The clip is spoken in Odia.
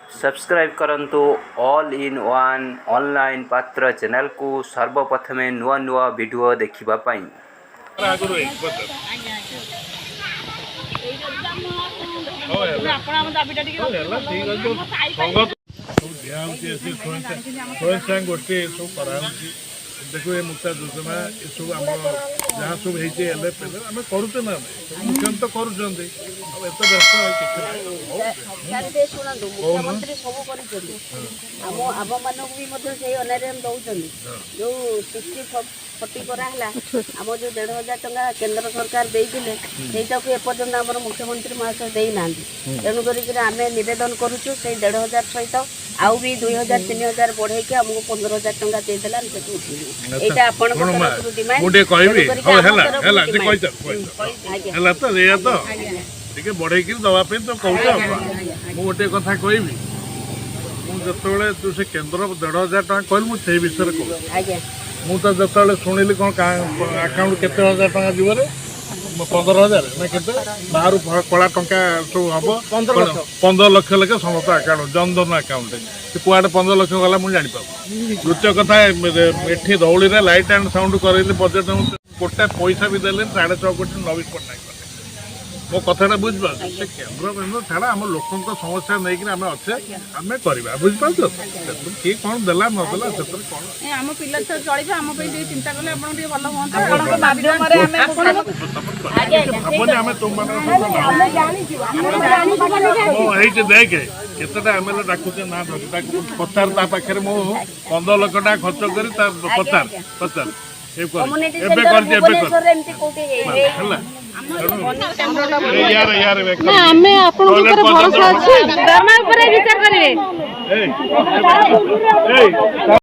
ସବସ୍କ୍ରାଇବ୍ କରନ୍ତୁ ଅଲ୍ ଇନ୍ ୱାନ୍ ଅନଲାଇନ୍ ପାତ୍ର ଚ୍ୟାନେଲକୁ ସର୍ବପ୍ରଥମେ ନୂଆ ନୂଆ ଭିଡ଼ିଓ ଦେଖିବା ପାଇଁ। ଆଗରୁ ହେଇଛି ପଚାର। ହଉ ହେଲା। ଆପଣ ଆମ ଦାବିଟା ଟିକେ ହଉ ହେଲା, ଠିକ ଅଛି। ସଂଘ ସବୁ ଦିଆହେଉଛି, ଏସି ସ୍ୱୟଂ ସ୍ୱୟଂ ଗୋଷ୍ଠୀ ଏସବୁ କରାହେଉଛି। ଦେଖୁ, ଏ ମୁକ୍ତା ଯୋଜନା ଏସବୁ ଆମର ଯାହା ସବୁ ହେଇଛି, ଏଲ୍ ଏଫ୍ ଏଲ୍ ଆମେ କରୁଛେ ନା ନାଇଁ? ସବୁ ମୁଖ୍ୟମନ୍ତ୍ରୀ ତ କରୁଛନ୍ତି। ଆଉ ଏତେ ବ୍ୟସ୍ତ ଆଉ କିଛି ନାହିଁ। ହଉ। ସାର୍, ଟିକେ ଶୁଣନ୍ତୁ। ମୁଖ୍ୟମନ୍ତ୍ରୀ ସବୁ କରିଛନ୍ତି, ଆମମାନଙ୍କୁ ବି ମଧ୍ୟ ସେଇ ଅନରିୟମ ଦଉଛନ୍ତି। ଯୋଉ 60-40 କରାହେଲା, ଆମ ଯୋଉ 1500 ଟଙ୍କା କେନ୍ଦ୍ର ସରକାର ଦେଇଥିଲେ, ସେଇଟାକୁ ଏପର୍ଯ୍ୟନ୍ତ ଆମର ମୁଖ୍ୟମନ୍ତ୍ରୀ ମହାଶୟ ଦେଇନାହାନ୍ତି। ତେଣୁ କରିକିରି ଆମେ ନିବେଦନ କରୁଛୁ, ସେଇ 1500 ସହିତ ଆଉ ବି 2000 3000 ବଢ଼େଇକି ଆମକୁ 15,000 ଟଙ୍କା ଦେଇଦେଲେ ଆମେ ସେଠୁ ଉଠିଯିବୁ। ଏଇଟା ଆପଣଙ୍କ ଶୁଣ ମା, ତରଫରୁ ଡିମାଣ୍ଡ। ମୁଁ ଟିକେ କହିବି। ହଉ ହେଲା, ହେଲା, ଟିକେ କହିଚାଲ, କହିଚାଲ। ଆଜ୍ଞା। ହେଲା ତ, ଏଇଆ ତ ଟିକେ ବଢେଇକିରି ଦବା ପାଇଁ ତ କହୁଛ। ଆଉ କଣ? ମୁଁ ଗୋଟିଏ କଥା କହିବି। ମୁଁ ଯେତେବେଳେ ତୁ ସେ କେନ୍ଦ୍ର 1500 ଟଙ୍କା କହିଲୁ, ମୁଁ ସେଇ ବିଷୟରେ କହୁଛି। ମୁଁ ତ ଯେତେବେଳେ ଶୁଣିଲି କ'ଣ ଆକାଉଣ୍ଟ କେତେ ହଜାର ଟଙ୍କା ଯିବରେ, 15,000 ନା କେତେ ବାହାରୁ କଳା ଟଙ୍କା ସବୁ ହବ, 15 ଲକ୍ଷ ଲେଖା ସମସ୍ତ ଆକାଉଣ୍ଟ, ଜନଧନ ଆକାଉଣ୍ଟ, ସେ କୁଆଡ଼େ 15 ଲକ୍ଷ ଗଲା ମୁଁ ଜାଣିପାରୁନି। ଦ୍ୱିତୀୟ କଥା, ଏଠି ଧଉଳିରେ ଲାଇଟ୍ ଆଣ୍ଡ ସାଉଣ୍ଡ କରେଇଲି, ବଜେଟ୍ ଗୋଟେ ପଇସା ବି ଦେଲେନି, 6.5 କୋଟି ନବୀନ ପଟ୍ଟନାୟକ କଲେ। ମୋ କଥାଟା ବୁଝିପାରୁଛ? ସେ କେନ୍ଦ୍ର କେନ୍ଦ୍ର ଛାଡ଼, ଆମ ଲୋକଙ୍କ ସମସ୍ୟା ନେଇକିରି ଆମେ ଅଛେ, ଆମେ କରିବା। ବୁଝିପାରୁଛ ତ? ସେଥିରୁ କିଏ କ'ଣ ଦେଲା ନଦେଲା, ସେଥିରେ କ'ଣ? ଏ ଆମ ପିଲା ଛୁଆ ଚଳିବେ, ଆମ ପାଇଁ ଟିକେ ଚିନ୍ତା କଲେ ଆପଣ ଟିକେ ଭଲ ହୁଅନ୍ତା। ଆପଣଙ୍କ ମାଧ୍ୟମରେ ଆମେ ଭାବନି, ଆମେ ତୁମମାନଙ୍କ ସହିତ ନାହୁଁ। ମୁଁ ହେଇଛି ଦେଖେ, କେତେଟା ଏମଏଲଏ ଡାକୁଛେ ନା ଧରି ତାକୁ ପଚାର। ତା ପାଖରେ ମୁଁ 15 ଲକ୍ଷ ଟଙ୍କା ଖର୍ଚ୍ଚ କରି ତା ପଚାର, ପଚାର। ଏ କରି କମ୍ୟୁନିଟି ଏବେ ସେଣ୍ଟର କରିଛି, ଏବେ କରିଛି। ଭୁବନେଶ୍ୱରରେ ଏମିତି କୋଉଠି ହେଇନି। ହେଲା, ତେଣୁ ୟାର ୟାର ଆମେ ଆପଣଙ୍କ ଉପରେ ଭରସା ଅଛି। ଦରମା ଉପରେ ବିଚାର କରିବେ। ଏଇ ଏଇ।